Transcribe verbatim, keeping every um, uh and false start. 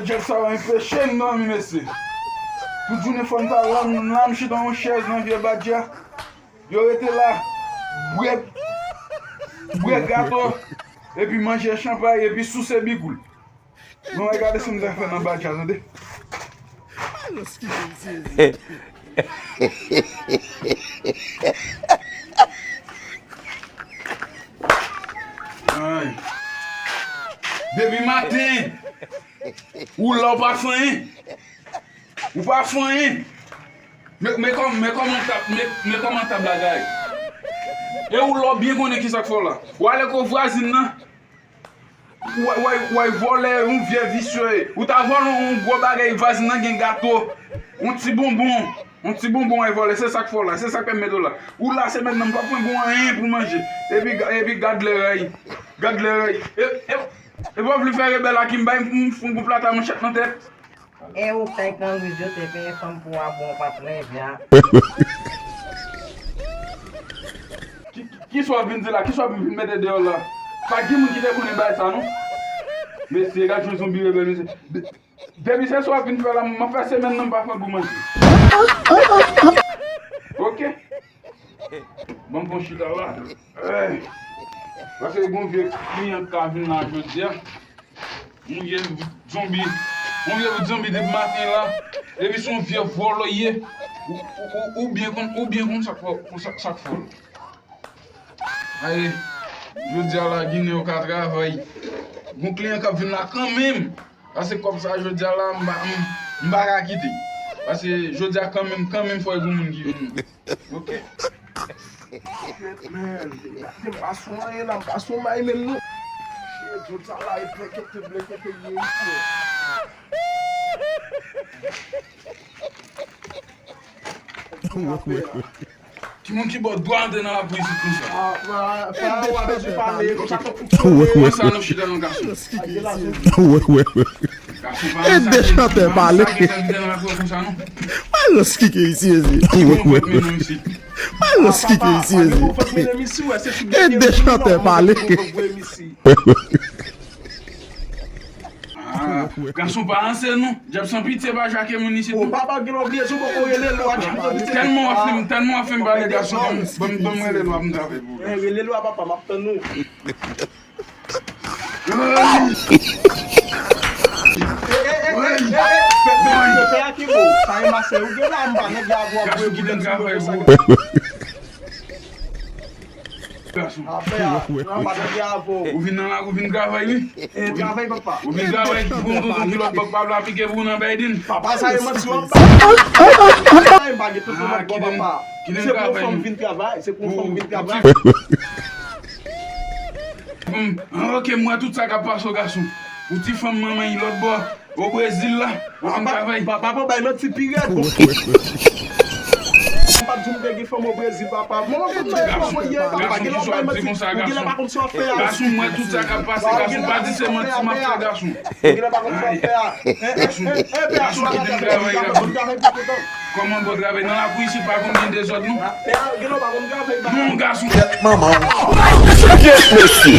Djèl sa yo enpeche m dòmi, mesye. Tout jounen fò m ta la, m la, m chita yon chèz nan vye badja. Yo rete la, bwè, bwè gato, epi manje chanpay, epi souse bigoul. Non, e gade sa m ta fè nan badja, tande. Ay. Depi maten, ou la ou pa fè anyen. Ou pa fè anyen. Men, men kòm, men kòman tab, men, men kòman tab la gaye. E ou la ou byen konnen ki sa k fè w la. Ou ale kot vwazin nan. Ou, ou, ou, ou vòlè, yon vye visye. Ou ta vòlè yon gwo bagay, vwazin nan gen gato. Yon ti bonbon. Yon ti bonbon w vòlè, se sa k fè w la. Se sa k pèmèt w la. Ou la se mentnan m pa pran bon anyen pou manje. Epi, epi gad lè rèy. Gad lè rèy. E, e, e pa vle fè rebèl ak m bay m, m, m gon plata manchèt nan tèt. E ou fèk anvi yo te peye fanm pou w a bon patnè vya. Ki, ki, kisa w ap vin di la? Kisa w ap vin mete deyò la? Pa gen moun ki te konnen bagay sa non. Mesye, gad yon zonbi rebèl, mesye. De-, depi se sa w ap vin fè la, m ap fè semèn nan m pa fè gou manje. Ok. Ban m pran chita la. Eh. Paske gon vye kliyan k ka vin la jodi a. Yon vye zonbi. Yon vye zonbi depi maten la. Depi se yon vye vòlò ye. Ou, ou, ou, ou byen konn, ou byen konn sa k fè, sa, sa k fè w. Aye, jodi a la, Ginen yo ka travay. Gon kliyan k ap vin la kanmenm. Paske kòb sa, jodi a la, m pa, m, m pa ka kite. Paske jodi a, kanmenm, kanmenm, fò e gon moun ki vin. Ok. Shit, man. M pa sou anyen la, m pa sou may menm non. Shit, jodi a la, e blèkete, blèkete ye isi. Ki moun ki ba w dwa antre nan lapou isit konsa? Ah, ah, ah, w ap di pale, konsa tou. Konsa nou chita non, gason. Gason pa nan sa ki, pa nan sa ki fè vide nan lapou konsa non. Malans ki ke isi, isi. Ki moun fòk mennen w isit? Malans ki ke isi, isi. E de chantè pale. Ah, gason pa ranse non. Dyab san pitye pa jake moun isit non. Papa gen lè w bliye sou poko rele lwa. Tèlman w ap fè m, tèlman w ap fè m pale gason, ban m, ban m, ban m rele lwa pou m travay pou ou. Eh, rele lwa papa, m ap tann ou. Pè a ki bon. Sa e mase ou gen la m pa nèg la vwa vwe pou sa. Gason. Apre a, nan pa tande avè w. Ou vin nan la, ou vin travay wi. E travay papa. Ou vin travay pou, pou, pou kilòt bòk pa vle aplike pou ou nan Biden. Papa sa e manti w ap bay. Papa sa e pa gen tout kilòt bòk papa. Se pou yon fanm vin travay, se pou yon fanm vin travay. Hum, ah, ok, m wè tout sa k ap pase w gason. Ou ti fanm manman yi lòt bò. O Brezil la, ou konn travay. Papa, papa, bay manti pi rèd. Papa di m te gen fanm o Brezil, papa. Mwen, mwen, mwen, mwen, mwen, papa, gen lè w bay manti, ou gen lè pa konn sa w ap fè a. Gason, mwen, tout sa k ap pase, gason, pa di se manti m ap fè, gason. Ou gen lè pa konn sa w ap fè a. Gason, gason, kite m travay, gason. Kòman bon travay nan lakou isit pa konn gen dezòd non. Non, gason. Manman. Yes, mesye.